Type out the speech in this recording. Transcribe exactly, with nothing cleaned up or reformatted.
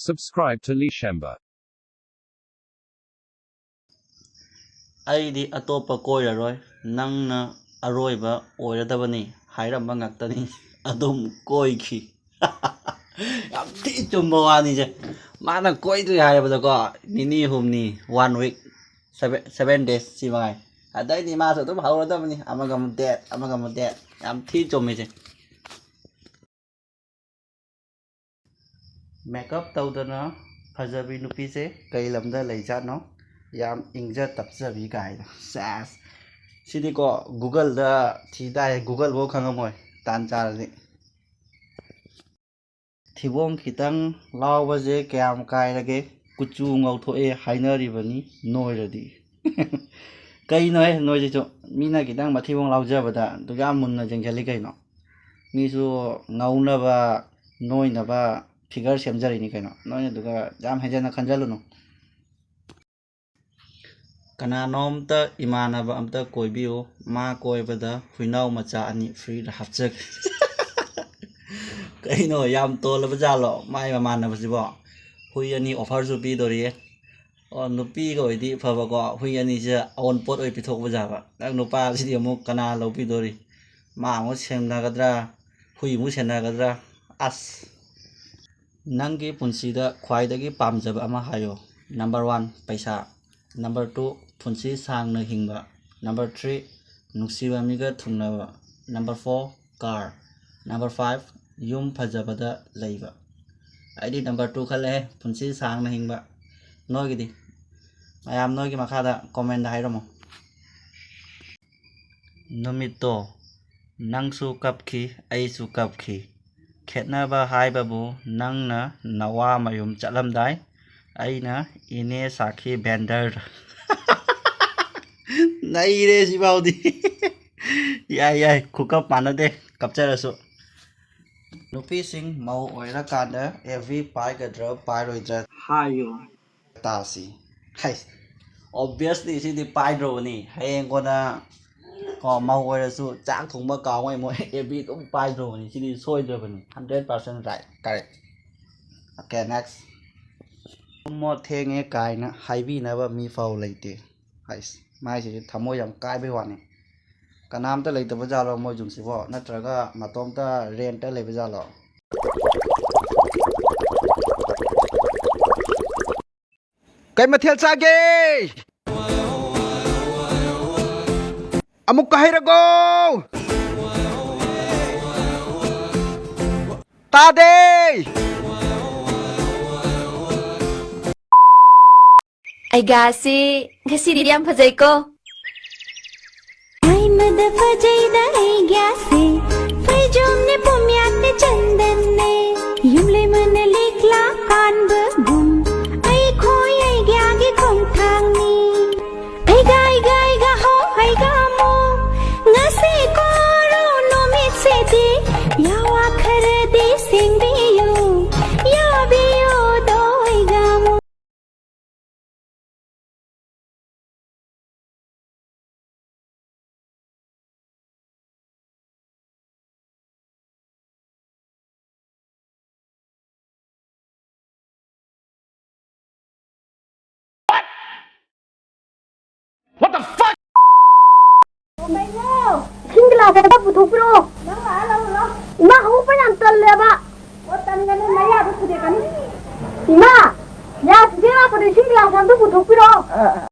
Subscribe to Lishemba. ꯑꯩꯗꯤ ꯑꯇꯣꯞꯄ ꯀꯣꯏꯔꯔꯣꯏ, ꯅꯪꯅ ꯑꯔꯣꯏꯕ ꯑꯣꯏꯔꯗꯕꯅꯤ ꯍꯥꯏꯔꯝꯕ ꯉꯥꯛꯇꯅꯤ꯫ ꯑꯗꯨꯝ ꯀꯣꯏꯈꯤ꯫ ꯌꯥꯝ ꯊꯤ ꯆꯨꯝꯕ ꯋꯥꯅꯤꯁꯦ꯫ ꯃꯥꯅ ꯀꯣꯏꯗ꯭ꯔꯤ ꯍꯥꯏꯔꯕꯗꯀꯣ, ꯅꯤꯅꯤ ꯍꯨꯝꯅꯤ, one week, seven, seven days ꯁꯤ ꯃꯉꯥꯏ꯫ ꯑꯗꯩꯗꯤ ꯃꯥꯁꯨ ꯑꯗꯨꯝ ꯍꯧꯔꯗꯕꯅꯤ, ꯑꯃꯒ ꯑꯃꯨꯛ date, ꯑꯃꯒ ꯑꯃꯨꯛ date꯫ ꯌꯥꯝ ꯊꯤ ꯆꯨꯝꯃꯤꯁꯦ꯫ Makeup ꯇꯧꯗꯅ ꯐꯖꯕꯤ ꯅꯨꯄꯤꯁꯦ ꯀꯩ ꯂꯝꯗ ꯂꯩꯖꯥꯠꯅꯣ? ꯌꯥꯝ ꯏꯪꯖ ꯇꯞꯆꯕꯤ ꯀꯥꯏꯅ꯫ ꯁꯦꯁ! ꯁꯤꯗꯤꯀꯣ, Google-ꯗ ꯊꯤ ꯇꯥꯏ, Google-ꯐꯥꯎ ꯈꯪꯉꯝꯃꯣꯏ, ꯇꯥꯟ ꯆꯥꯔꯗꯤ꯫ ꯊꯤꯕꯣꯡ ꯈꯤꯇꯪ ꯂꯥꯎꯕꯁꯦ ꯀꯌꯥꯝ ꯀꯥꯏꯔꯒꯦ? ꯀꯨꯆꯨ ꯉꯧꯊꯣꯛꯑꯦ ꯍꯥꯏꯅꯔꯤꯕꯅꯤ ꯅꯣꯏꯔꯗꯤ꯫ ꯀꯩꯅꯣꯍꯦ ꯅꯣꯏꯁꯤꯁꯨ? ꯃꯤꯅ ꯈꯤꯇꯪ ꯃꯊꯤꯕꯣꯡ ꯂꯥꯎꯖꯕꯗ ꯑꯗꯨꯛ ꯌꯥꯝ ꯃꯨꯟꯅ ꯌꯦꯡꯁꯤꯜꯂꯤ ꯀꯩꯅꯣ? ꯃꯤꯁꯨ ꯉꯧꯅꯕ, ꯅꯣꯏꯅꯕ figure ꯁꯦꯝꯖꯔꯤꯅꯤ ꯀꯩꯅꯣ? ꯅꯣꯏꯅ ꯑꯗꯨꯒ ꯌꯥꯝ ꯍꯦꯟꯖꯟꯅ ꯈꯟꯖꯜꯂꯨꯅꯨ꯫ ꯀꯅꯥꯅꯣꯝꯇ, ꯏꯃꯥꯟꯅꯕ ꯑꯝꯇ ꯀꯣꯏꯕꯤꯌꯨ, ꯃꯥ ꯀꯣꯏꯕꯗ ꯍꯨꯏꯅꯥꯎ ꯃꯆꯥ ꯑꯅꯤ free-ꯗ ꯍꯥꯞꯆꯒꯦ꯫ ꯀꯩꯅꯣ, ꯌꯥꯝ ꯇꯣꯜꯂꯕ ꯖꯥꯠꯂꯣ ꯃꯥꯏ ꯃꯃꯥꯟꯅꯕꯁꯤꯕꯣ? ꯍꯨꯏ ꯑꯅꯤ offer-ꯁꯨ ꯄꯤꯗꯣꯔꯤꯌꯦ꯫ ꯑꯣ, ꯅꯨꯄꯤꯒ ꯑꯣꯏꯗꯤ ꯐꯕꯀꯣ, ꯍꯨꯏ ꯑꯅꯤꯁꯦ ꯑꯑꯣꯟꯄꯣꯠ ꯑꯣꯏ ꯄꯤꯊꯣꯛꯄ ꯌꯥꯕ꯫ ꯅꯪ ꯅꯨꯄꯥꯁꯤꯗꯤ ꯑꯃꯨꯛ ꯀꯅꯥ ꯂꯧꯕꯤꯗꯣꯔꯤ? ꯃꯥ ꯑꯃꯨꯛ ꯁꯦꯟꯅꯒꯗ꯭ꯔꯥ? ꯍꯨꯏ ꯑꯃꯨꯛ ꯁꯦꯟꯅꯒꯗ꯭ꯔꯥ? ꯑꯁ! ꯅꯪꯒꯤ ꯄꯨꯟꯁꯤꯗ ꯈ꯭ꯋꯥꯏꯗꯒꯤ ꯄꯥꯝꯖꯕ ꯑꯃ ꯍꯥꯏꯌꯣ꯫ Number one, ꯄꯩꯁꯥ꯫ Number two, ꯄꯨꯟꯁꯤ ꯁꯥꯡꯅ ꯍꯤꯡꯕ꯫ Number three, ꯅꯨꯡꯁꯤꯕ ꯃꯤꯒ ꯊꯨꯡꯅꯕ꯫ Number four, car꯫ Number five, ꯌꯨꯝ ꯐꯖꯕꯗ ꯂꯩꯕ꯫ ꯑꯩꯗꯤ number two ꯈꯜꯂꯦꯍꯦ, ꯄꯨꯟꯁꯤ ꯁꯥꯡꯅ ꯍꯤꯡꯕ꯫ ꯅꯣꯏꯒꯤꯗꯤ? ꯃꯌꯥꯝ ꯅꯣꯏꯒꯤ ꯃꯈꯥꯗ comment-ꯗ ꯍꯥꯏꯔꯝꯃꯣ꯫ ꯅꯨꯃꯤꯠꯇꯣ ꯅꯪꯁꯨ ꯀꯞꯈꯤ, ꯑꯩꯁꯨ ꯀꯞꯈꯤ꯫ ꯈꯦꯠꯅꯕ ꯍꯥꯏꯕꯕꯨ ꯅꯪꯅ ꯅꯋꯥ ꯃꯌꯨꯝ ꯆꯠꯂꯝꯗꯥꯏ, ꯑꯩꯅ ꯏꯅꯦ ꯁꯥꯈꯤ ꯚꯦꯟꯗꯔꯗ꯫ ꯅꯩꯔꯦ ꯁꯤꯐꯥꯎꯗꯤ꯫ ꯌꯥꯏ, ꯌꯥꯏ, ꯈꯨꯀꯞ ꯃꯥꯟꯅꯗꯦ, ꯀꯞꯆꯔꯁꯨ꯫ ꯅꯨꯄꯤꯁꯤꯡ ꯃꯧ ꯑꯣꯏꯔꯀꯥꯟꯗ F B ꯄꯥꯏꯒꯗ꯭ꯔꯥ ꯄꯥꯏꯔꯣꯏꯗ꯭ꯔꯥ ꯍꯥꯏꯌꯨ꯫ ꯇꯥꯁꯤ꯫ ꯍꯩ, obviously ꯁꯤꯗꯤ ꯄꯥꯏꯗ꯭ꯔꯣꯕꯅꯤ꯫ ꯍꯌꯦꯡ ꯀꯣꯟꯅ ꯀꯣ, ꯃꯧ ꯑꯣꯏꯔꯁꯨ ꯆꯥꯛ ꯊꯣꯡꯕ ꯀꯥꯎꯉꯩ ꯃꯣꯏ F B ꯑꯗꯨꯝ ꯄꯥꯏꯗ꯭ꯔꯣꯕꯅꯤ꯫ ꯁꯤꯗꯤ ꯁꯣꯏꯗ꯭ꯔꯕꯅꯤ, hundred percent right, correct꯫ Okay, next꯫ ꯃꯣꯠ ꯊꯦꯡꯉꯦ ꯀꯥꯏꯅ ꯍꯥꯏꯕꯤꯅꯕ ꯃꯤ ꯐꯥꯎ ꯂꯩꯇꯦ꯫ ꯍꯥꯏꯁ, ꯃꯥꯏꯁꯤꯗꯤ ꯊꯃꯣꯏ ꯌꯥꯝ ꯀꯥꯏꯕꯩ ꯋꯥꯅꯤ꯫ ꯀꯅꯥꯝꯇ ꯂꯩꯇꯕ ꯖꯥꯠꯂꯣ ꯃꯣꯏ ꯌꯨꯝꯁꯤꯕꯣ? ꯅꯠꯇ꯭ꯔꯒ ꯃꯇꯣꯝꯇ ꯔꯦꯟꯇ ꯂꯩꯕ ꯖꯥꯠꯂꯣ? ꯀꯩ ꯃꯊꯦꯜ ꯆꯥꯒꯦ? ꯑꯃꯨꯛꯀ ꯍꯩꯔꯒꯣ꯫ ꯇꯥꯗꯦ꯫ ꯑꯩꯒꯥꯁꯤ ꯉꯁꯤꯗꯤ ꯌꯥꯝ ꯐꯖꯩꯀꯣ꯫ ꯍꯥꯏꯃꯗ ꯐꯖꯩꯗ ꯑꯩꯒ꯭ꯌꯥꯁꯦ, ꯐꯩꯖꯣꯝꯅꯦ ꯄꯨꯝꯌꯥꯠꯅꯦ ꯆꯟꯗꯟꯅꯦ, ꯌꯨꯝꯂꯩꯃꯅ ꯂꯤꯛꯂꯥ ꯄꯥꯟꯕꯒꯨꯝ, ꯑꯩꯈꯣꯏ ꯑꯩꯒ꯭ꯌꯥꯒꯤ ꯈꯣꯡꯊꯥꯡꯅꯤ꯫ ꯑꯩꯒꯥ ꯑꯩꯒꯥ ꯑꯩꯒꯥ ꯍꯣ ꯑꯩꯒꯥ ꯃꯣ, ꯉꯁꯤ ꯀꯣꯔꯣ ꯅꯨꯃꯤꯠꯁꯤꯗꯤ ꯌꯥꯋꯥ ꯈꯔꯗꯤ ꯁꯤꯡꯕꯤꯌꯨ, ꯌꯥꯕꯤꯌꯨ ꯗꯣ ꯑꯩꯒꯥ ꯃꯣ꯫ What the fuck? ꯀꯩꯅꯣ? ꯏꯁꯤꯡ ꯒꯤꯂꯥꯁ ꯑꯃ ꯄꯨꯊꯣꯛꯄꯤꯔꯛꯑꯣ꯫ ꯅꯪ ꯂꯥꯛꯑ ꯂꯧꯔꯨꯔꯣ꯫ ꯏꯃꯥ, ꯍꯧꯒꯠꯄ ꯌꯥꯝ ꯇꯜꯂꯦꯕ꯫ ꯑꯣ, ꯇꯟꯒꯅꯨ, ꯅꯌꯥꯗꯣ ꯊꯨꯗꯦꯛꯀꯅꯤ꯫ ꯏꯃꯥ, ꯌꯥ ꯊꯨꯗꯦꯛ ꯂꯥꯛꯄꯗ ꯏꯁꯤꯡ ꯒꯤꯂꯥꯁ ꯑꯝꯇ ꯄꯨꯊꯣꯛꯄꯤꯔꯛꯑꯣ꯫ ꯑ, ꯑ,